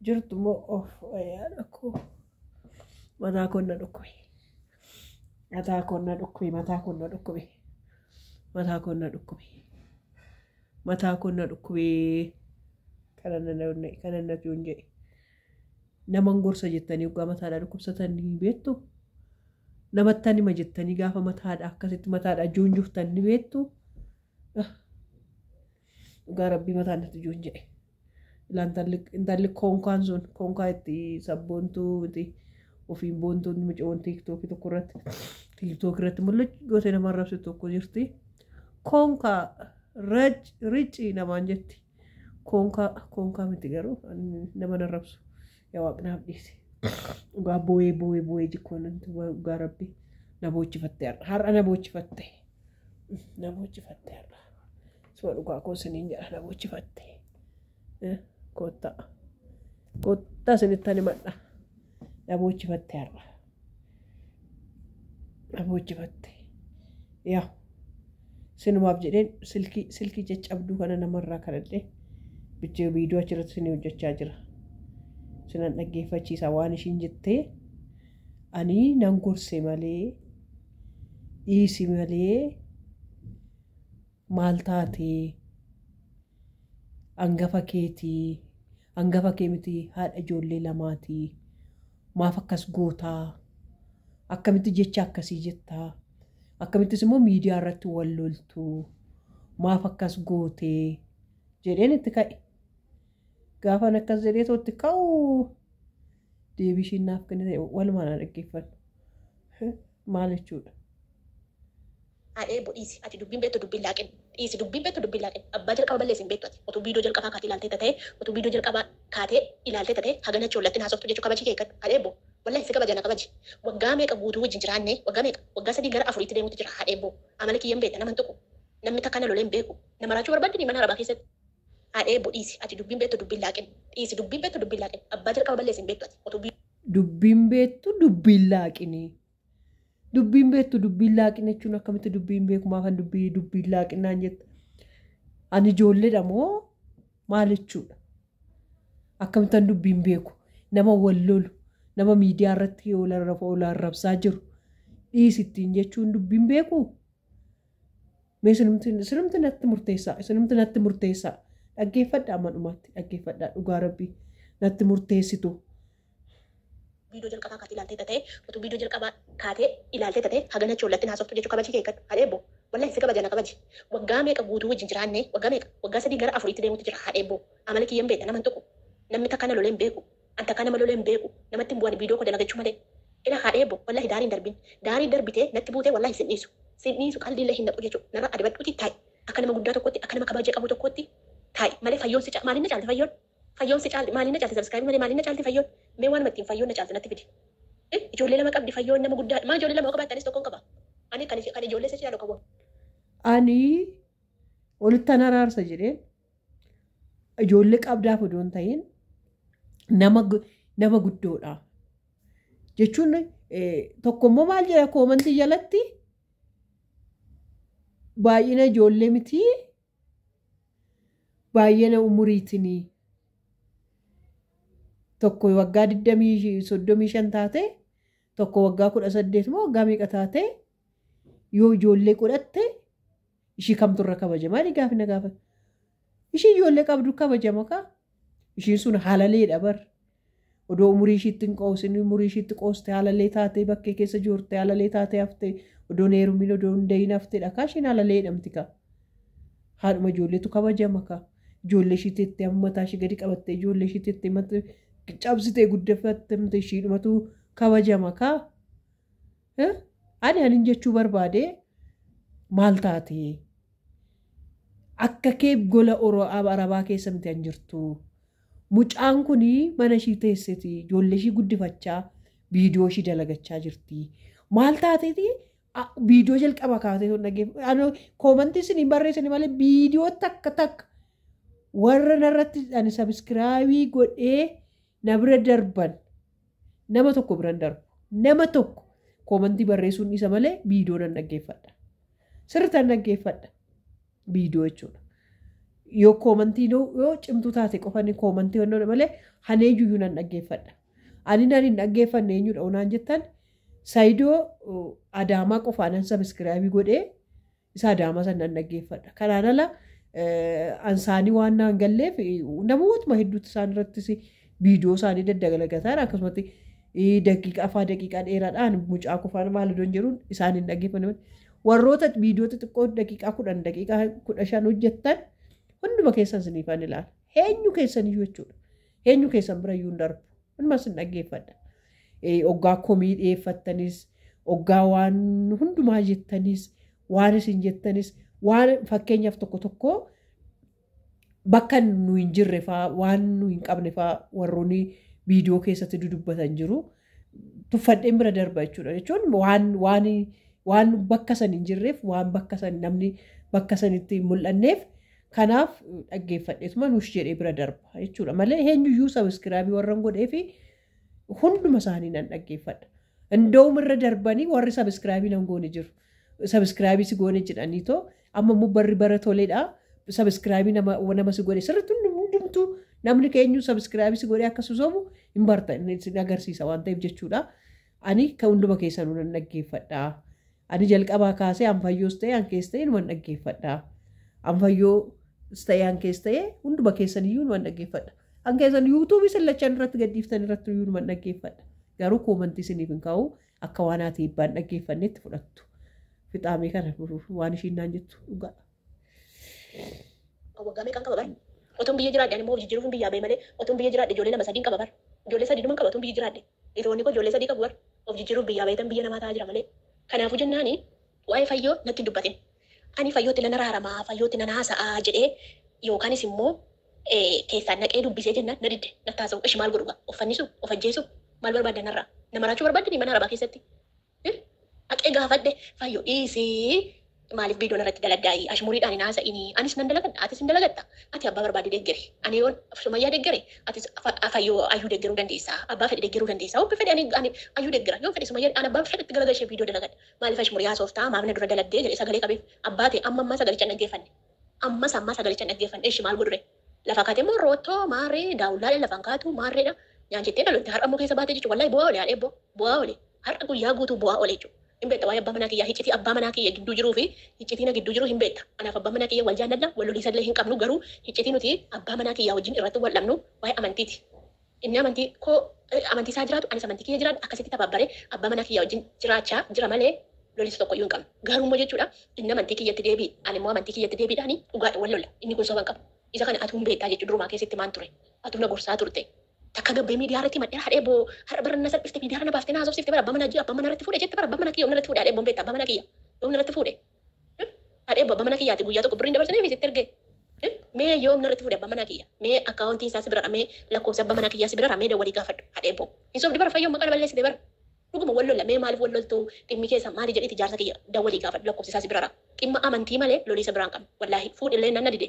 Jirtu moo of ayyaana koo mataa koo na dhukkube. Mataa koo na dhukkube, mataa koo na dhukkube. Mataa koo na dhukkube. Mataa koo na dhukkube. Kana na jedhe. Naman gorsa jettanii waggaa mataadhaa dhukkubsatanii beektu? Namattan hima jettanii gaafa mataadhaa akkasitti mataadhaa joonjuftan ni beektu? Dhugaa rabbii mataan natti joonja'e. Intalli koonkaan sun koonkaa itti sabboontuu miti ofiin boontuun mucoon tiiktookii tokko irratti tiiktookii irratti mul'achu gootee nama arrabsitu tokko jirti. Koonkaa riccii namaan jetti. Koonkaa koonkaa miti garuu nama arrabsu. Yaa waaqnaaf dhiise. Dhugaa boo'ee boo'ee boo'ee jikkoon dhugaa rabbii na boochifatte har'a. Har'a na boochifatte. Na boochifatte har'a. Suma dhugaa koo isiniin jedha na boochifatte. Kottaa. Kottaa isinittan himadha. Na boochifatte har'a. Na boochifatte. Yaa sinumaaf jedheen silkii silkii caccabduu kana namarraa kadhadhee bichee viidiyoo achirratti isinii hojjechaa jira. Sinan dhaggeeffachiisa waan ishiin jettee ani nan gorse malee dhiisi malee maal taatee hangafa keetii hangafa kee miti haadha ijoollee lamaatii maaf akkas gootaa akkamitti jecha akkasii jettaa akkamittis immoo miidiyaa irratti wal loltuu maaf akkas gootee jedheen itti ka'e. Gaafan akkas jedhee itti ka'u deebii ishiin naaf kennite walumaan haa dhaggeeffannu. Maal jechuudha? Haadhee dhiisi ati dubbiin beektu dubbiin laaqin dhiisi dubbiin beektu dubbiin laaqin abbaa jalqaba balleessi hin beektu ati otuu viidiyoo jalqabaa kaatee ilaaltee tatee otuu viidiyoo jalqabaa kaatee ilaaltee tatee hagana choollatti haasoftu jechuu kabajii kee eeggadhu haadhee boo wallahi si kabaja na kabaji waggaa meeqa guutuu wajjin jiraanne waggaa meeqa waggaa 3 gara 4tti deemutti jira haadhee boo amala kiyyan beekta nama hin tuqu namni takka na lolee hin beeku nama raachuu barbaaddi mana arabaa keessatti haadhee boo dhiisi ati dubbiin beektu dubbiin laaqin dhiisi dubbiin beektu dubbiin laaqin abbaa jalqaba balleessi hin beektu ati otuu Dubbiin beektu dubbiin laaqinii. Dubbiin beektu dubbiin laaqin jechuun akkamitti dubbiin beeku maafan dubbii dubbiin laaqinaan jetta. Ani ijoolleedha moo maal jechuudha? Akkamittan dubbiin beeku nama wal lolu nama miidiyaa irratti ol arrabsaa jiru dhiisi ittiin jechuun dubbiin beeku? Mee isinumti natti murteessaa isinumti natti murteessaa dhaggeeffadhaa amma dhumaatti dhaggeeffadhaa dhugaa rabbii natti murteessitu. Viidiyoo jalqabaa kaatee ilaaltee tatee otuu viidiyoo jalqabaa kaatee ilaaltee tatee hagana choollatti haasoftu jechuu kabajii kee eeggadhu haadhee boo wallahi si kabaja na kabaji waggaa meeqa guutuu wajjin jiraanne waggaa meeqa waggaa 3 gara 4tti deemutti jira haadhee boo amala kiyyan beekta nama hin tuqu namni takka na lolee hin beeku an takka nama lolee hin beeku namatti hin bu'an viidiyoo koo dalagachuu malee ila haadhee boo wallahi daariin darbin daarii darbitee natti buutee wallahi sin dhiisu sin dhiisu qalbii illee hin naqu jechuu narra adabadhuuti taa'i akka nama guddaa tokkotti akka nama kabajaa qabu tokkotti taa'i malee fayyoon si maaliin na caalti fayyoon fayyoon si caalti maaliin na caalti subscribe malee maaliin na caalti fayyoon mee waan ittiin fayyoon na caalti natti fidi. Ijoollee lama qabdi fayyoon nama guddaa maa ijoollee lama qabaattanis tokkoon qaba. Ani kan ijoollee si caalu qabu. Ani walittan araarsa jedheen ijoollee qabdaaf odoo hin ta'in nama guddoodha. Jechuun tokkommoo maal jedha koomantii jalatti baay'ina ijoollee miti baay'ina umuriitinii. Tokko waggaa 35 taate tokko waggaa 18 moo waggaa meeqa taate yoo ijoollee godhatte ishii kamtu irra kabajama ani gaafi na gaafata. Ishii ijoollee qabdu kabajama kaa ishiin sun halaleedha bar. Odoo umurii ishiitti hin qoosin umurii ishiitti qooste halalee taatee bakkee keessa joorte halalee taatee haftee odoo hin heerumin odoo hin dahin hafteedha kaa ishiin halalee jedhamti kaa. Haadhuma ijoolleetu kabajama kaa. Ijoollee ishii teettee amma mataa ishii gadi qabattee ijoollee ishii teettee cabsitee guddifattamte ishiidhumatu kabajama kaa. Ani anin jechuu barbaade maal taate akka kee gola arabaa keessa miti an jirtu. Mucaan kuni mana ishii teesseti ijoollee ishii guddifachaa viidiyoo ishii dalagachaa jirti. Maal taateeti viidiyoo jalqaba kaatee sun dhaggeeffatu. Koomantii isin hin barreessine malee viidiyoo takka takka warra narratti ani sabiskiraabii godhee na bira darban nama tokko biran darbu nama tokko koomantii barreessuun isa malee viidiyoo nan dhaggeeffadha. Sirriitti dhaggeeffadha viidiyoo jechuudha. Yoo koomantii yoo cimtuu taate qofani koomantii honnoo malee hanee iyyuu nan dhaggeeffadha. Ani nan hin dhaggeeffanne eenyudha onaan jettan Saayidoo Adaamaa qofaanan sabiskiraabii godhee isa Adaamaa san nan dhaggeeffadha. Kanaan ala ansaanii waan naan galleef namootuma hedduutu isaan irrattis viidiyoo isaanii daddalagataan akkasumatti daqiiqaa afaa daqiiqaa dheeraadhaan mucaa qofaan maal iddoo jedhuun isaan hin dhaggeeffanne. Warroota viidiyoo xixiqqoo daqiiqaa 10 daqiiqaa 15 hojjettan hunduma keessan isiniifan ilaala. Eenyu keessan iyyuu jechuudha. Eenyu keessan bira iyyuu hin darbu. Hunduma isin dhaggeeffadha. Oggaa komii dhiyeeffattanis, oggaa waan hundumaa jettanis, waan isin jettanis, waan fakkeenyaaf tokko tokko bakka nu hin jirre fa'aa waan nu hin qabne fa'aa warroonni viidiyoo keessatti dudubbatan jiru. Tuffadheen bira darba jechuudha. Jechuun waan bakka san hin jirreef waan bakka san namni bakka sanitti hin mul'anneef kanaaf dhaggeeffadheetuma nuus jedhee bira darba jechuudha. Malee eenyuyyuu sabiskiraabii warra godhee fi hunduma isaanii nan dhaggeeffadha. Indoom irra darbanii warri sabiskiraabii nan goone jiru. Sabiskiraabii si goone jedhanii too amma immoo barri bara toleedha. Sabiskiraabii nama si godhe sirriitti hundumtuu namni keenyu sabiskiraabii si godhe akka sosobu hin barta sin agarsiisa waan ta'eef jechuudha. Ani kan hunduma keessanuu nan dhaggeeffadha. Ani jalqabaa kaasee anfayyoos ta'e ankees ta'e numan dhaggeeffadha. Anfayyoos ta'e ankees ta'e hunduma keessaniyyuu numan dhaggeeffadha. Ankeessan yuutuubii sillachaan irratti gadhiiftan irratti iyyuu numan dhaggeeffadha. Garuu koomantii isiniif hin kaa'u akka waan ati hibbaan dhaggeeffannetti fudhattu. Fixaamee kana waan ishiin naan jettu dhugaa. Waggaa meeqan qaba bara? Otoon biyya jiraadhe ani immoo of jijjiiruuf biyyaa ba'e malee otoon biyya jiraadhe ijoollee 2 3 qaba bara. Ijoollee 3 dhuman qaba otoon biyya jiraadhe. Dhiironni koo ijoollee 3 qabu bara. Of jijjiiruuf biyyaa ba'eetan biyya namaa ta'aa jira malee. Kanaafuu jennaani waa'ee fayyoo natti hin dubbatin. Ani fayyootti nan araaramaa fayyootti nan haasa'aa jedhee yookaanis immoo keessaan naqee dubbisee jennaan na didde natti haasa'u. Ishi maal godhu gaa? Of fannisu? Of ajjeesu? Maal barbaadda narraa? Na maraachuu barbaaddanii mana arabaa keessatti? Haqee gaafadhe fayyoo dhiisii maaliif viidiyoon irratti daladdaayi ashmuriidhaan hin haasa'inii anis nan dalagadha atis hin dalagatta ati abbaa barbaade deeggeri ani yoon sumayyaa deeggere atis fayyoo ayyuu deeggeruu dandeessa abbaa fedhe deeggeruu dandeessa obbi fedhe ani ayyuu deeggera yoon fedhe sumayyaa ani abbaa fedhe itti galagalchee viidiyoo dalagadha maaliif ashmurii haasoftaa maaf na dura daladdee jedhe sagalee qabeef abbaa ta'e amma ammaa sagalicha hin dhaggeeffanne ammas ammaa sagalicha hin dhaggeeffanne ishi maal godhure lafa kaatee immoo roottoo maarree daawullaadha lafaan kaatu maarreedha nyaanchittee dhalotte har'a immoo keessa baatee jechuudha wallahi bu'aa oole haadha eebboo bu'aa oole har'a guyyaa guutuu bu'aa oole jechuudha. Hin beekta waa'ee abbaa manaa kiyyaa hiccitii abbaa manaa kiyya gidduu jiruu fi hiccitii na gidduu jiru hin beekta. Anaaf abbaa manaa kiyya wal jaallanna wal loliisallee hin qabnu garuu hiccitii nuti abbaa manaa kiyyaa wajjin irratti wal dhabnu waa'ee amantiiti. Inni amantii koo amantii isaa jiraatu anis amantii kiyya jiraadha akkasitti tabaabbaree abbaa manaa kiyyaa wajjin jiraachaa jira malee loliisa tokko iyyuu hin qabnu. Garuu immoo jechuudha inni amantii kiyyatti deebi'i ani immoo amantii kiyyatti deebiidhaani dhugaadha wal lolla inni kun soba hin qabu. Isa kana atuu hin beektaa jechuudha durumaa keessatti maan ture atuu na gorsaa turte. Takka gabbee miidiyaa irratti himadheera hadhee boo har'a bara na salphifte miidiyaa irra na baaftee na haasofsiifte bara abbaa manaa jiru abbaa manaa irratti fuudhe jette bara abbaa manaa kiyya irratti fuudhe hadhee boon beekta abbaa manaa kiyya yoom irratti fuudhe hadhee abbaa manaa kiyyaati guyyaa tokko birriin dabarsanii fi sitti ergee mee yoom irratti fuudhe abbaa manaa kiyya mee akkaawuntiin isaa si bira mee lakkoofsa abbaa manaa kiyyaa si bira mee dawwalii gaafadhu hadhee boo hin sobdi bara fayyoo maqaa na balleessite bara dhuguma wal lolla mee maaliif wal loltu dhimmi keessa maali jedheeti jaarsa kiyya dawwalii gaafadhu lakkoofsi isaa si bira dhimma amantii malee loliisa biraan qabnu wallaahi fuudhillee nan na dide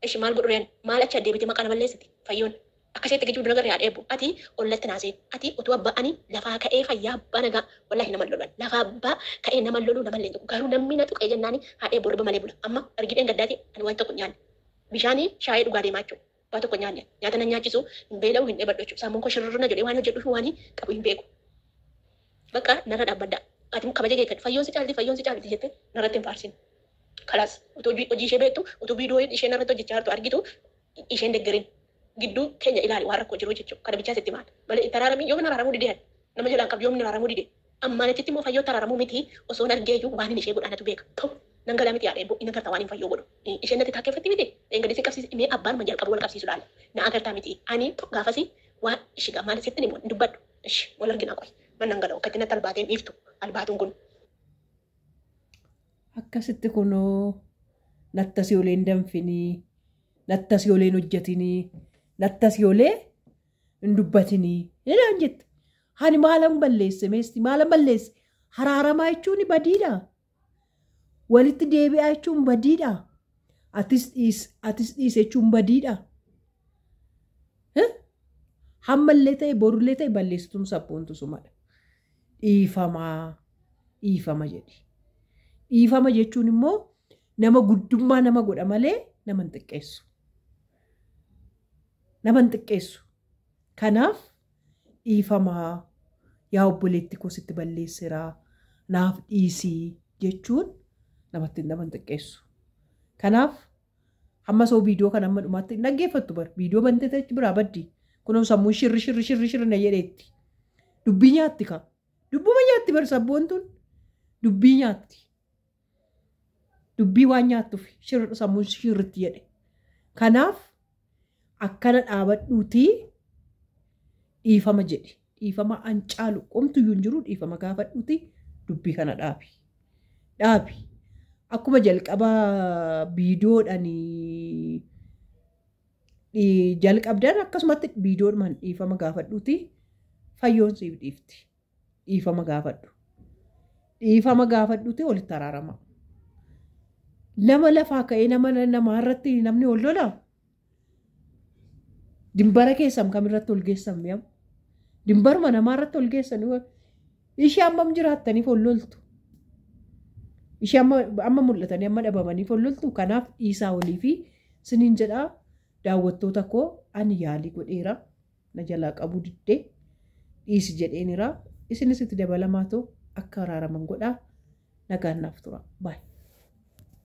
ishi maal godhu reen maal achi addeebite maqaa na balleessite fayyoon. Akkasitti gijuu dura garee haadha ati ollatti naasee ati utuu abbaa ani lafaa ka'ee fayyaa abbaa nagaa wallahi nama lolan lafaa abbaa ka'ee nama loluu nama leenju garuu namni na tuqee jennaani haadha eebbo riba malee bula amma argidheen gaddaati ani waan tokko nyaanne bishaanii shaayii dhugaa deemaa jechuudha waan tokko nyaanne nyaata na nyaachisu hin beela'u hin dheebadhu jechuudha sammuun koo shirrina jedhee waan hojjedhu waan qabu hin beeku bakka narra dhaabbadda ati kabaja kee fayyoon si caalti jettee narratti hin faarsin kalaas utuu hojii ishee beektu utuu viidiyoo ishee narratti hojjechaa jirtu argitu isheen deeggarin. Gidduu keenya ilaali waan rakkoo jiru jechuudha. Kana bichaa sitti maal? Malee taraaramii yoom araaramuu didee nama jalaan qabu yoom araaramuu didee ammaan achitti immoo fayyoo taraaramuu miti osoo argee iyyuu waan inni ishee godhanatu beeka. Ta'u nan galaa miti yaadhee inni agartaa waan hin fayyoo godhu. Isheen natti taakkeeffatti miti dheengadii si qabsiise mee abbaan ma jalqabu wal qabsiisu laala. Na agartaa miti ani gaafasi waan ishee maal sitti ni dubbadhu. Ishi wal argina qoy man nan gala'u akkatti natti albaateen dhiiftu albaatuun kun. Akkasitti kunoo nattasii oleen danfinii nattasii oleen hojjetinii. Nattasii olee hin dubbatinii. Jedhaan jette. Ani maalan balleesse meesti maalan balleesse. Haraaramaa jechuun badiidha. Walitti deebi'aa jechuun badiidha. Atis dhiis jechuun badiidha. Hammallee ta'e borullee ta'e balleessituun sabboontu sumadha. Dhiifamaa dhiifama jedhi. Dhiifama jechuun immoo nama guddummaa nama godha malee nama hin xiqqeessu. Nama hin xiqqeessu. Kanaaf dhiifamaa yaa obboleetti koo sitti balleesseera naaf dhiisii jechuun namatti nama hin xiqqeessu. Kanaaf hamma soo viidiyoo kana hamma dhumaatti hin dhaggeeffattu bar viidiyoo bantee achi biraa baddi. Kunoo sammuun shirri shirri shirri shirri na jedheetti. Dubbii nyaatti ka. Dubbuma nyaatti bar sabboontuun dubbii nyaatti. Dubbii waan nyaattuuf sammuun shirritti jedhe. Kanaaf akkana dhaabadhuutii dhiifama jedhi. Dhiifama an caalu qomtuyyuu hin jiru dhiifama gaafadhuutii dubbii kana dhaabi. Dhaabi. Akkuma jalqaba viidiyoodhaan jalqabdan akkasumatti viidiyoodhumaan dhiifama gaafadhuutii fayyoon siif dhiifti. Dhiifama gaafadhu. Dhiifama gaafadhuutii walitti araarama. Nama lafaa ka'ee nama namaarratti namni wal lolaa? Dimbara keessan kamirratti ol geessan mi'am? Dimbaruma namaarratti ol geessan ishee hammam jiraattaniif ol loltu? Ishee amma mul'atanii amma dhabamaniif ol loltu? Kanaaf dhiisaa olii fi siniin jedhaa daawwattoota koo ani yaalii godheera na jalaa qabuu diddee dhiisi jedheeniraa isinis itti dabalamaa ta'u akka araaraman godhaa nagaan naaf tura. Baay'ee.